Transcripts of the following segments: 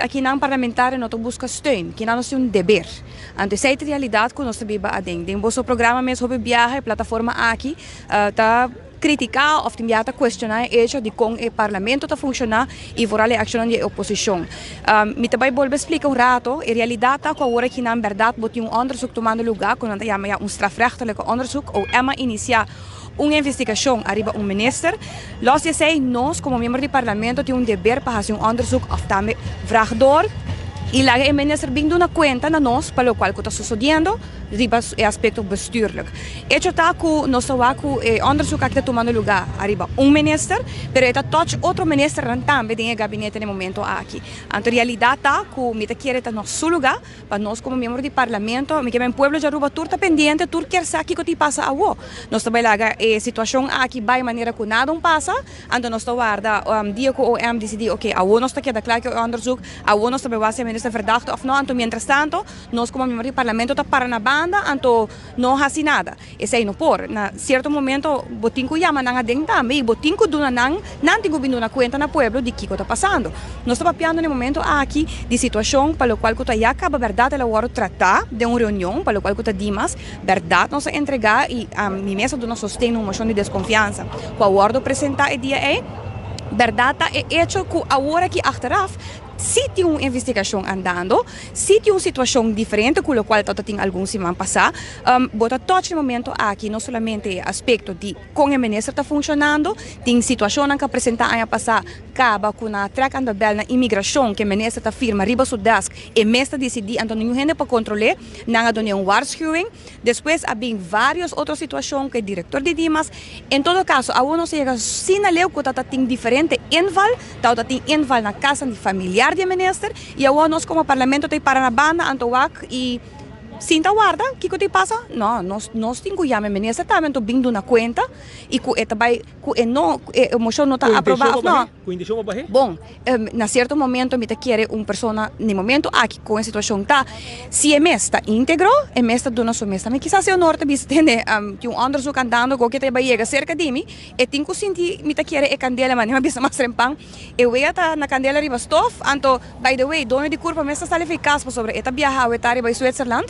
Akinan parlamentario no ta busca steun, kinan nos tin un deber. Anto esey ta realidad cu nos ta biba aden. Den boso programa mes hopi biaha e plataforma aki ta critica of tin biaha ta cuestiona e hecho di con e parlamento ta funciona y vooral e accionnan di e oposicion. Mi ta bay bolbe splica un rato, e realidad ta cu awor akinan berdad bo tin un onderzoek tumando lugar cu nan ta yama ya un strafrechtelijke onderzoek o EMA inicia un investigashon ariba un minister. Los di esei, nos komo miembro di parlamento tin un deber pa hasi un onderzoek òf tambe vraag door i laga e minister bin duna kuenta na nos pa lokual ku ta sosodiendo riba e aspekto bestuurlijk. Echo ta ku nos ta wak ku e onderzoek aki ta tumando lugá ariba un minister, pero e ta touch otro ministernan tambe den e gabinete na e momento aki. Anto realidat ta ku mi ta kere ta nos su lugá Pa nos komo miembro di parlamento, mi ke men pueblo di Aruba tur ta pendiente, tur kier sa kiko tin pasa awo. Nos ta bai laga e situashon aki bai manera ku nada un pasa, anto nos ta warda dia ku OM disidí oke awo nos ta keda kla ku e onderzoek, awo nos ta bai wak si e minister verdachte òf no, anto mientrastanto nos komo miembro di parlamento ta para na banda anto no hasi nada. Esei no por. Na sierto momento bo tin ku yama nan aden tambe i bo tin ku duna nan, nan tin ku bin duna kuenta na pueblo di kiko ta pasando. Nos ta papiando na e momento aki di situashon pa lokual ku ta ya kaba bèrdat el a wòrdu tratá den un reunion pa lokual ku ta dimas bèrdat nos a entregá i mi mes a duna sosten na un moshon di deskonfiansa ku a wòrdu presentá e dia ei. Bèrdat ta e echo ku awor aki achteraf Si tin un investigashon andando, si tin un situashon diferente ku lokual tabata tin algun siman pasá, bo ta touch e momento aki no solamente e aspekto di kon e minister ta funshonando, tin situashonnan ku a presentá aña pasá kaba ku nan a trèk aan de bel na imigrashon ku e minister ta firma riba su desk, e mes ta disidí anto ningun hende por kontrol'é, nan a dun'é un waarschuwing. Despues a bin varios otro situacion cu e director di Dimas. En todo caso, awor nos a yega asina leu cu ta tin diferente inval, ta tin inval na casanan di familiar di e minister y awor nos como parlamento ta para na banda anto wak y sinta warda kico ta pasa. No, nos nos tin cu yama e minister tambe anto bin duna cuenta y cu e ta bay cu e no e mocion no ta aproba of no. Ku intishon pa bah'é? Bon, na sierto momento mi ta kere un persona, na e momento aki kon e situashon ta, si e mes ta íntegro, e mes ta duna su mes tambe. Kisas e honor ta bisa, tende, tin un òndersuk andando ku ke ta bai yega serka di mi, e tin ku sinti, mi ta kere e kandela, manera mi a bisa mas trempan, e wea ta na kandela riba stof, anto, by the way, doño di kurpa mes ta sali for e kas pasobra e ta biaha awe ta riba Switzerland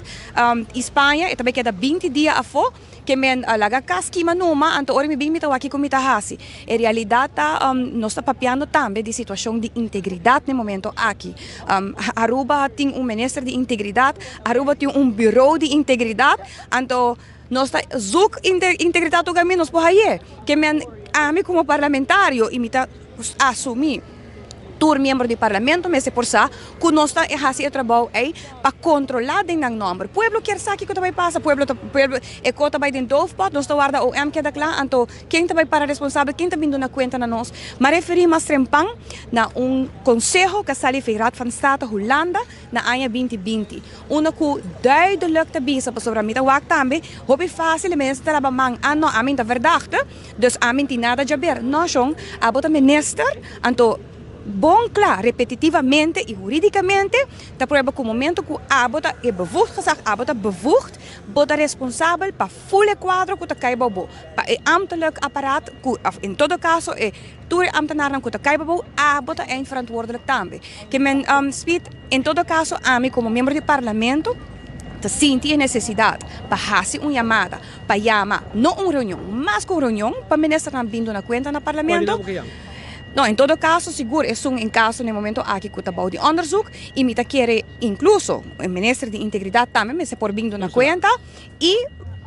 i Spaña, e ta bai keda 20 dia afó. Ke men a laga kas kima numa, anto ora mi bin mi ta wak kiko mi ta hasi. E realidat ta, nos ta papiando tambe di situashon di integridat na e momento aki. Aruba tin un minister di integridat, Aruba tin un bureau di integridat, anto nos ta zoek integridat tur kaminda nos por haye. Ke men ami komo parlamentario i mi ta asumi. Tur miembro di parlamento mester por sa cu nos ta haci e trabou ey pa controla den nan nomber. Pueblo kier sa kico ta bay pasa, pueblo ta pueblo e co ta bay den doofpot, nos ta warda OM keda cla, anto ken ta bay para responsabel, ken ta bin duna cuenta na nos. M'a referi mas trempan na un conseho cu a sali fi Raad van State Hulanda na aña 2020, unda cu duidelijk ta bisa, pasobra mi ta wak tambe hopi facil e minister ta laba man, ah no, ami ta verdachte. Dus ami tin nada djaber. No, shon, abo ta minister, anto bon kla, repetitivamente i huridikamente ta prueba ku momento ku abo ta e bevoegd gezag, abo ta bevoegd, bo ta responsabel pa ful e kuadro ku ta kai bou bo, pa e ambtelijk aparaat ku, of en todo kaso e tur e ambtenarnan ku ta kai bou bo, abo ta eindverantwoordelijk tambe. Ke men Speed, en todo kaso ami komo miembro di parlamento ta sinti e nesesidat pa hasi un yamada pa yama no un reunion, mas ku un reunion pa ministernan bin duna kuenta na parlamento. No, en todo kaso sigur esun en kaso na e momento aki ku ta bou di onderzoek i mi ta kere inkluso e minister di integridat tambe mester por bin duna kuenta i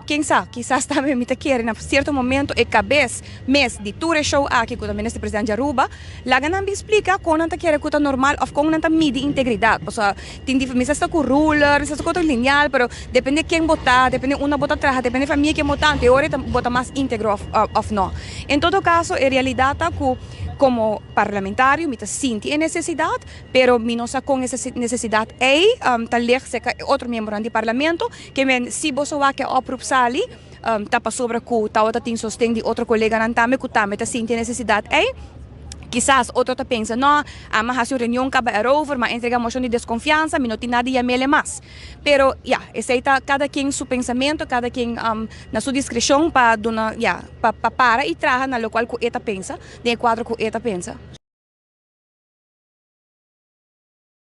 ken sa kisas tambe mi ta kere na sierto momento e kabes mes di tur e show aki ku ta minister president di Aruba Laga nan bin splika kon nan ta kere ku ta normal òf kon nan ta midi integridat. Pasobra tin dif, mester sta ku ruler, mester sta ku otro lineal, pero depende ken bo ta, depende unda bo ta traha, depende famia ken bo ta, anto e ora bo ta mas integro òf òf no. En todo kaso e realidat ta ku komo parlamentario mi ta sinti e nesesidat, pero mi no sa kon e nesesidat ei ta lig serka e otro miembronan di parlamento, ke men si boso wak e oproep sali, Ta pasobra ku tabata tin sosten di otro koleganan tambe ku tambe ta sinti e nesesidat ei. Kisas otro ta pensa, No, ami a hasi un reunion kaba erover, mi a entrega moshon di deskonfiansa, mi no tin nada di yam'el mas. Pero, ya, esei ta kada ken su pensamentu, kada ken na su diskreshon pa duna, ya, pa para i traha na lokual ku e ta pensa, den e kuadro ku e ta pensa.